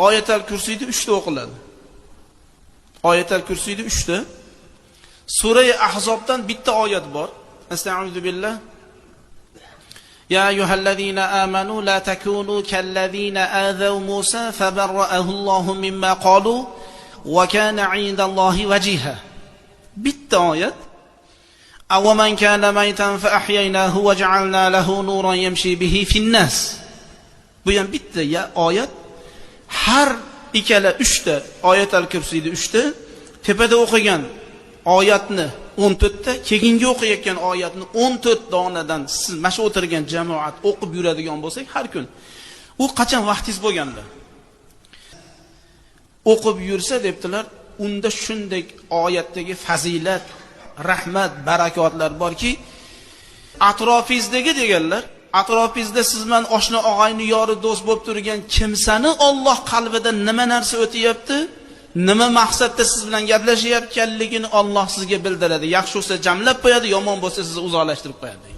Oyatal Kursiyni 3 ta o'qiladi. Oyatal Kursiyni 3 ta. Sura Ahzobdan bitta oyat bor. Astagfiru billah. Ya ayyuhallazina amanu la takunu kallazina azaw Musa fabarra'ahu Allohu mimma qalu va kana 'indallohi wajiha. Bitta oyat. Aw man kana maytan fa ahyaynahu va ja'alna lahu nuran yamshi bihi fin-nas. Bu ham bitta oyat. Har ikkala 3 ta Oyatal Kursiyda 3 ta, tepada o'qigan oyatni 14 ta, keyingi o'qiyotgan oyatni 14 donadan siz mana shu o'tirgan jamoat o'qib yuradigan bo'lsak har kun, u qachon vaqtingiz bo'lganda o'qib yursa debdilar, unda shunday oyatdagi fazilat, rahmat, barakotlar borki, atrofingizdagi deganlar, atrofingizda siz bilan oshna, og'ayni, yori, do'st bo'lib turgan kimsani Alloh qalbida nima narsa o'tayapti, nima maqsadda siz bilan gaplashayotganligini Alloh sizga bildiradi. Yaxshi bo'lsa jamlab qo'yadi, yomon bo'lsa sizni uzoqlashtirib qo'yadi.